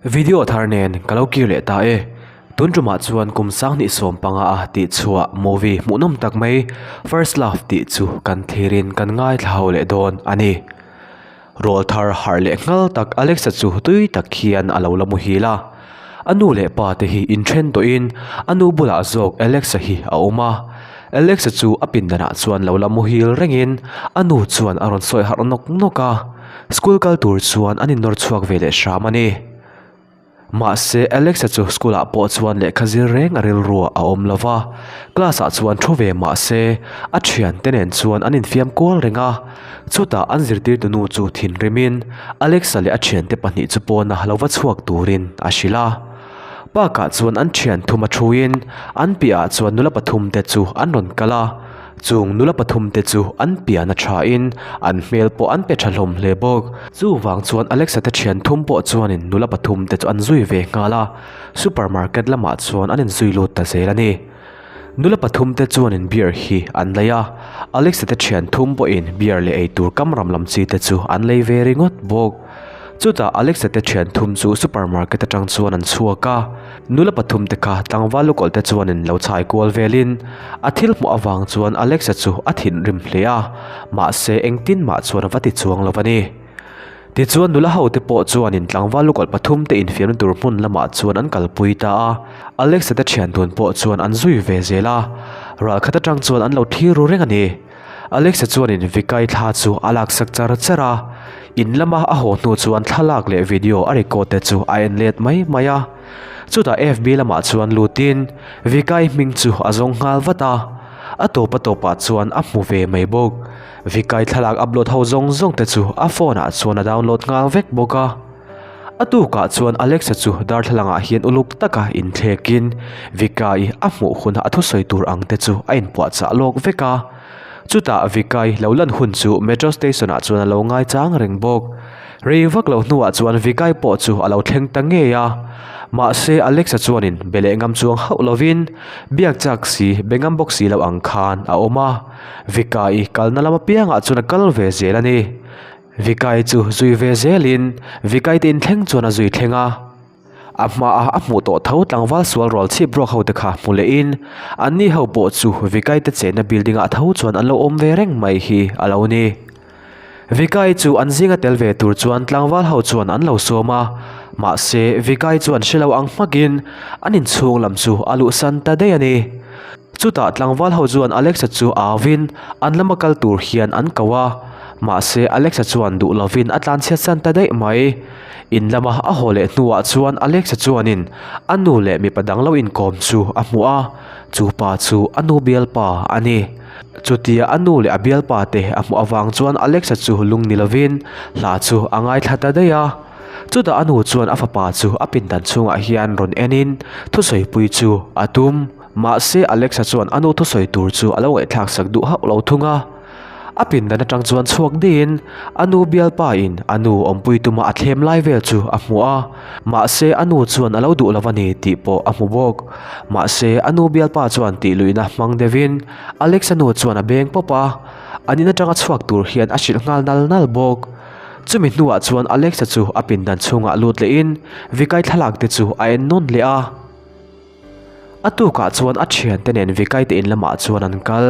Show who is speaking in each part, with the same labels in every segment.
Speaker 1: Video thar nen ka lo kir leh ta e. Tun tumah chuan kum sanghnih sawm panga a tih chhuah movie hmuhnawm tak mai First Love tih chu kan thlirin kan ngaithla ho leh dawn a ni. Rawl thar harh leh nghal tak Alexa chu tui tak hian a lo la muhil a. A nu leh pa te hi inthen tawhin a nu bulah zawk Alexa hi a awm a. Alexa chu a pindanah chuan lo la muhil rengin a nu chuan a rawn sawi harh nawk nawk a. School kal tur chuan an innawr chhuak ve leh hram a ni. Mahse, Alexa chu school ah pawh chuan lehkha zir reng a rilru a awm lo va, class ah chuan thu ve mah se, a thiante nen chuan an infiam kual reng a. Chutah an zirtirtu nu chu thinrimin Alexa leh a thiante pahnih chu pawna lo va chhuak turin a hrilh a. Park ah chuan an thian thum a thuin an piahah chuan nula pathum te chu an rawn kal a. Chung nula pathum te chu an pian a tha in an hmel pawh an pe tha hlawm hle bawk. Chuvang chuan Alexa te thian thum pawh chuanin nula pathum te chu an zui ve nghal a, supermarket lamah chuan an inzui lut ta zel a ni. Nula pathum te chuanin beer hi an lei a, Alexa te thian thum pawhin beer leh eitur kam ram lam chi te chu an lei ve ringawt bawk. Chutah Alexa te thian thum chu supermarket atang chuan an chhuak a, nula pathum te kha tlangval lukawlh te chuanin lo chhai kual velin a thil hmuh avang chuan Alexa chu a thinrim hle a, mahse engtin mah chuan a va ti chuang lo a ni. Tichuan nula ho te pawh chuanin tlangval lukawlh pathum te infiamna tur hmun lamah chuan an kalpui ta a, Alexa te thian dun pawh chuan an zui ve zel a, ralkhat atang chuan an lo thlir ru reng a ni. Alexa chuanin Vikai thla chu a laksak char char a, in lama a haw hnu chuan thlalak leh video a record te chu a en let mai mai a. Chutah FB lamah chuan lutin Vikai hming chu a zawng nghal vat a, a tawp a tawpah chuan a hmu ve mai bawk. Vikai thlalak upload ho zawng zawng te chu a phone ah chuan a download nghal vek bawk a. A tukah chuan Alexa chu darthlalangah hian uluk taka inthlekin Vikai a hmuh hunah a thusawi tur ang te chu a inpuahchah lawk vek a. Chutah Vikai lo lan hun chu metro station ah chuan a lo ngaichang reng bawk. Rei vak lo hnuah chuan Vikai pawh chu a lo thleng ta ngei a. Mahse Alexa chuanin be leh ngam chuang hauh lovin biak chak si be ngam bawk si lo ang khan a awm a. Vikai kalna lam apiangah chuan a kal ve zel a ni. Vikai chu zui ve zelin Vikai te inthleng chuan a zui thleng a, a hmaah a hmuh tawh tho tlangval sual rual chhip ruak ho te kha hmu lehin anni ho pawh chu Vikai te chenna building ah tho chuan an lo awm ve reng mai hi a lo ni. Vikai chu an zinga tel ve tur chuan tlangval ho chuan an lo sawm a, mahse Vikai chuan hre lo ang hmakin an inchhung lam chu a luhsan ta daih a ni. Chutah tlangval ho chuan Alexa chu auvin an lama kal tur hian an ko a, mahse Alexa chuan duh lovin a tlanchhiat san ta daih mai. In lama a haw leh hnuah chuan Alexa chuanin a nu leh mipa dang lo inkawm chu a hmu a, chu pa chu a nu bialpa a ni. Chutia a nu leh a bialpa te a hmuh avang chuan Alexa chu lung ni lovin hla chu a ngaithla ta daih a. Chutah a nu chuan a fapa chu a pindan chhungah hian rawn enin thusawipui chu a tum. Mahse Alexa chuan a nu thusawi tur chu a lo ngaihthlak sak duh hauh lo thung a. A pindan atang chuan chhuak deihin a nu bialpa in a nu awmpui tuma a thlem lai vel chu a hmu a. Mahse a nu chuan a lo duh lo a ni tih pawh a hmu bawk. Mahse a nu bialpa chuan tih luihna hmang deuhin Alexa nu chuan a beng pawp a, an in atanga chhuak tur hian a hrilh nghal nal nal bawk. Chumi hnuah chuan Alexa chu a pindan chhungah lut lehin Vikai thlalak te chu a en nawn leh a. A tukah chuan a thiante nen Vikaite in lamah chuan an kal.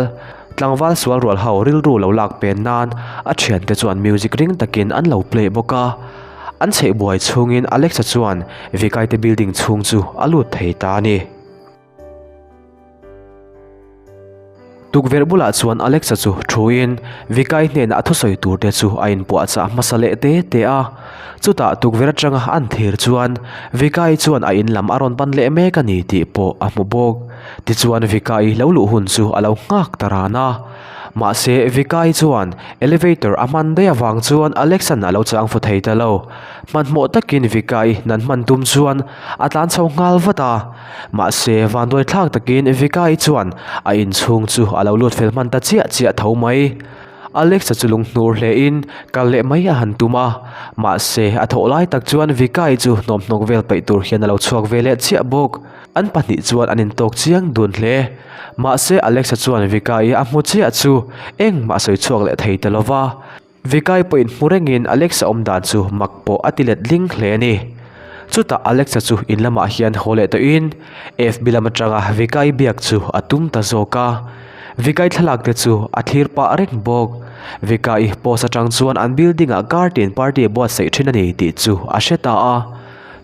Speaker 1: Tlangval sual rual ho rilru lo lak pen nan a thiante chuan music ring takin an lo play bawk a. An chheih buai chhungin Alexa chuan Vikaite building chhung chu a lut thei ta a ni. Tukverh bulah chuan Alexa chu thuin Vikai hnenah a thusawi tur te chu a inpuahchah hmasa leh te te a. Chutah tukverh atanga an thir chuan Vikai chuan a in lam a rawn pan leh mek a ni tih pawh a hmu bawk. Tichuan Vikai lo luh hun chu a lo nghak ta ran a. Mahse Vikai chuan elevator a hman daih avang chuan Alex-a'n a lo chang fu thei ta lo. Hmanhmawh takin Vikai nan hman tum chuan a tlan chho nghal vat a. Mahse, vanduai thlak takin Vikai chuan a inchhung chu a lo lut fel hman ta chiah chiah tho mai. Alex-a chu lunghnur hlein kal leh mai a han tum a, mahse a thawh lai tak chuan Vikai chu hnawmhnawk vel peih tur hian a lo chhuak ve leh chiah bawk. An pahnih chuan an intawk chiang dun hle. Mahse, Alex-a chuan Vikai a hmu chiah chu engmah a sawi chhuak leh thei ta lo va. Vikai pawhin hmu rengin Alex-a awm dan chu mak pawh a ti let ling hle a ni. Chutah Alex-a chu in lamah hian haw leh tawhin FB lam atanga Vikai biak chu a tum ta zawk a. Vikai thlalak te chu a thlir pah reng bawk. Vikai post atang chuan an building ah garden party a buatsaih thin a ni tih chu a hre ta a.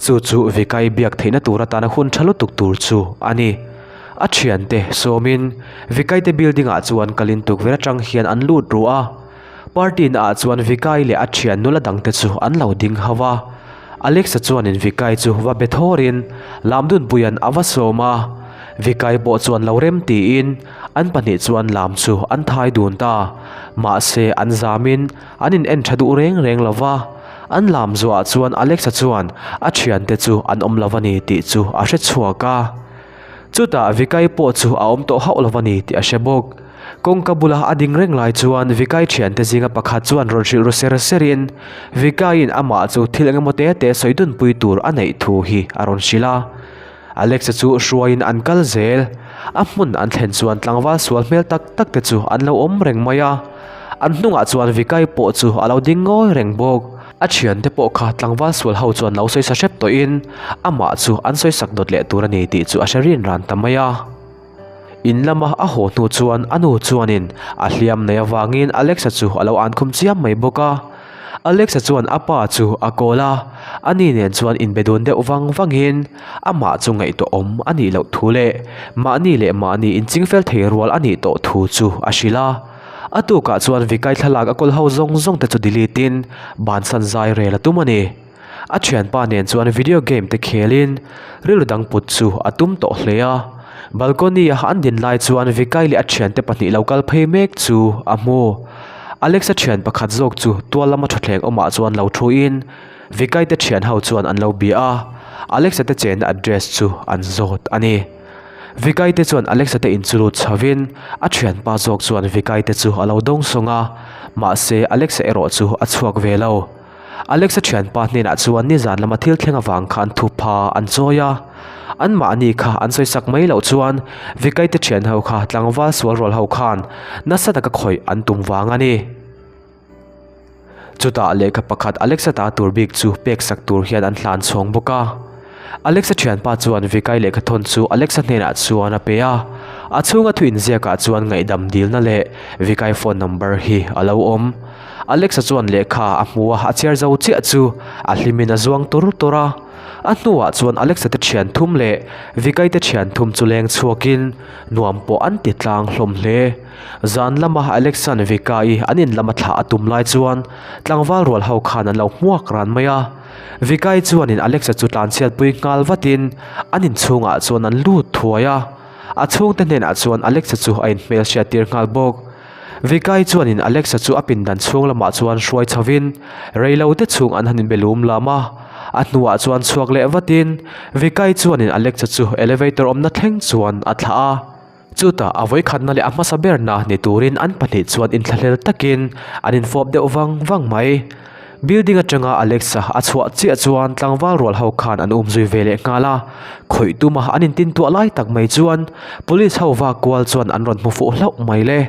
Speaker 1: Chu chu Vikai biak theihna tur atana hun tha lutuk tur chu a ni. A thiante sawmin Vikai te building ah chuan kalin tukverh atang hian an lut ru a. Party na ah chuan Vikai leh a thian nula dangte chu an lo ding ho a. Alexa chuanin Vikai chu va be thawrin Lamdunpuia'n a va sawm a. Vikai pawh chuan lo rem tiin an pahnih chuan lam chu an thai dun ta. Mahse an zamin an in en tha duh reng reng lo va. An lam zuah chuan Alexa chuan a thiante chu an awm lo a ni tih chu a hre chhuak a. Chutah Vikai pawh chu a awm tawh hauh lo a ni tih a hre bawk. Kawngka bula a ding reng lai chuan Vikai thiante zinga pakhat chuan rawn hrilh ru ser serin Vikaiin amah chu thil eng emaw te te sawi dunpui tur a neih thu hi a rawn hrilh a. Alexa chu hruaiin an kal zel. A hmun an thlen chuan tlangval sual hmel tak tak te chu an lo awm reng mai a. An hnungah chuan Vikai pawh chu a lo ding ngawi reng bawk. A thiante pawh kha tlangval sual ho chuan lo sawi sa hrep tawhin amah chu an sawi sak dawt leh tur a ni tih chu a hre rin ran ta mai a. In lama a haw hnu chuan a nu chuanin a hliam nei avangin Alexa chu a lo an khum chiam mai bawk a. Alexa chuan a pa chu a call a, ani nen chuan inbe dun deuh vang vangin amah chu ngaihtuah awm a nih loh thu leh mahni leh mahni inchingfel thei rual a nih tawh thu chu a hrilh a. A tukah chuan Vikai thlalak a kawl ho zawng zawng te chu delete in bansan zai rel a tum a ni. A thianpa nen chuan video game te khel in rilru dang put chu a tum tawh hle a. Balcony a an din lai chuan Vikai leh a thiante pahnih lo kal phei mek chu a hmu. Alex-a thian pakhat zawk chu tual lama thutthleng awmah chuan lo thu in Vikai te thian ho chuan an lo bia a. Alex-a te chenna address chu an zawt a ni. Vikai te chuan Alexa te in chu lut chhovin a thianpa zawk chuan Vikai te chu a lo dawng sawng a, mahse Alexa erawh chu a chhuak ve lo. Alexa thianpa hnenah chuan nizan lama thil thleng avang khan thupha an chawi a, anmahni kha an sawisak mai loh chuan Vikai te thian ho kha tlangval sual rual ho khan nasa taka khawih an tum vang a ni. Chutah lehkha pakhat Alexa ta tur bik chu pek sak tur hian an hlan chhawng bawk a. Alexa thianpa chuan Vikai lehkha thawn chu Alexa hnenah chuan a pe a. A chhunga thu inziakah chuan ngaihdam dilna leh Vikai phone number hi a lo awm. Alexa chuan lehkha a hmu a, a chhiar zo chiah chu a hlimin a zuang tur tur a. A hnuah chuan Alexa te thian thum leh Vikai te thian thum chu leng chhuakin nuam pawh an ti tlang hlawm hle. Zan lama Alexan Vika-i an in lama thlah a tum lai chuan tlangval rual ho khan an lo hmuak ran mai a. Vika-i chuanin Alexa chu tlanchhiatpui nghal vatin an inchhungah chuan an lut thuai a. A chhungte hnenah chuan Alexa chu a inhmelhriat tir nghal bawk. Vika-i chuanin Alexa chu a pindan chhung lamah chuan hruai chhovin reilote chhung an han inbe lum lam a. A hnuah chuan chhuak leh vatin Vika-i chuanin Alexa chu elevator awmna thleng chuan a thlah a. Chutah a vawikhatna leh a hmasa berna ni turin an pahnih chuan inthlahlel takin an infawp deuh vang vang mai. Building atanga Alexa a chhuah chiah chuan tlangval rual ho khan an umzui ve leh nghal a, khawih tuma an intintuah lai tak mai chuan police ho vak kual chuan an rawn hmu fuh hlauh mai le.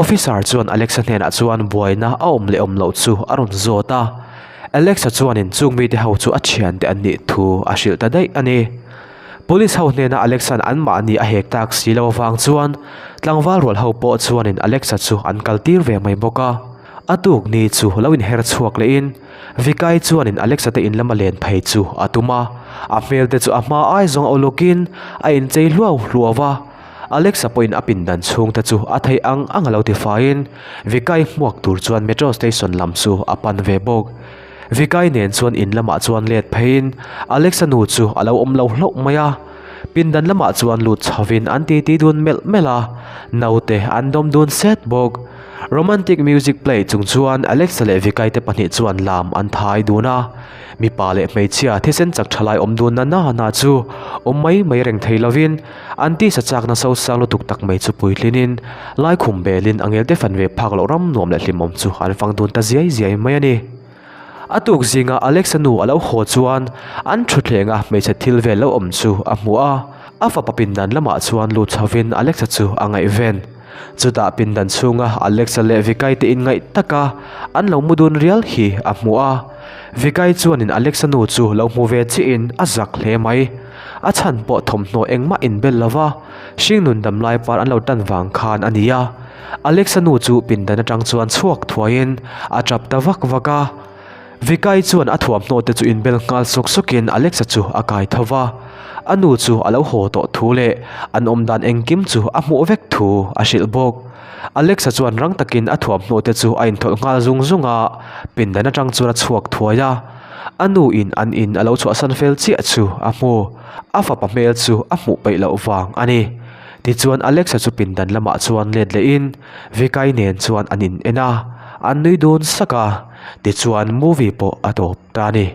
Speaker 1: Officer chuan Alexa hnenah chuan buaina a awm leh awm loh chu a rawn zawt a. Alexa chuanin chung mite ho chu a thiante an nih thu a hrilh ta daih a ni. Police ho hnena Alexa-a'n anmahni a hek tak si lo avang chuan tlangval rual ho pawh chuanin Alexa chu an kal tir ve mai bawk a. A tuk ni chu lo inher chhuak lehin Vikai chuanin Alexa te in lama len phei chu a tum a. A hmel te chu a hma ai zawng a ulukin a inchei hluau hluau a. Alexa pawhin a pindan chhung te chu a theih ang ang a lo tifaiin Vikai hmuak tur chuan metro station lam chu a pan ve bawk. Vikai nen chuan in lamah chuan let pheiin Alexa nu chu a lo awm lo hlauh mai a, pindan lamah chuan lut chhovin an titi dun melh melh a, naute an dawm dun set bawk. Romantic music play chung chuan Alexa leh Vikai te pahnih chuan lam an thai dun a, mipa leh hmeichhia thisen chak tha lai awm dun na na na chu awm mai mai reng thei lovin an tisa chakna sosang lutuk tak mai chu puitlinin laikhum belin a ngel te fan ve phak loh ram nuam leh hlimawm chu an fang dun ta ziai ziai mai a ni. A tuk zinga Alexa nu a lo haw chuan an thutthleng a hmeichhe thil vel lo awm chu a hmu a, a fapa pindan lamah chuan lut chhovin Alexa chu a ngaihven. Chutah pindan chhunga Alexa leh Vikai te inngaih taka an lo mu dun rial hi a hmu a. Vikai chuanin Alexa nu chu lo hmu ve chiahin a zak hle mai. A chhan pawh thawmhnaw engmah inbel lova hringnun damlai par an lo tan vang khan a ni a. Alexa nu chu pindan atang chuan chhuak thuaiin a tap ta vak vak a. Vikai chuan a thuamhnaw te chu inbel nghal sawk sawkin Alexa chu a kai tho va. A nu chu a lo haw tawh thu leh an awmdan engkim chu a hmuh vek thu a hrilh bawk. Alexa chuan rang takin a thuamhnaw te chu a inthawlh nghal zung zung a, pindan atang chuan a chhuak thuai a. A nu in an in a lo chhuahsan fel chiah chu a hmu. A fapa hmel chu a hmuh peih loh vang a ni. Tichuan Alexa chu pindan lamah chuan let lehin Vikai nen chuan an in en a, an nui dun sak a, tichuan movie pawh a tawp ta a ni.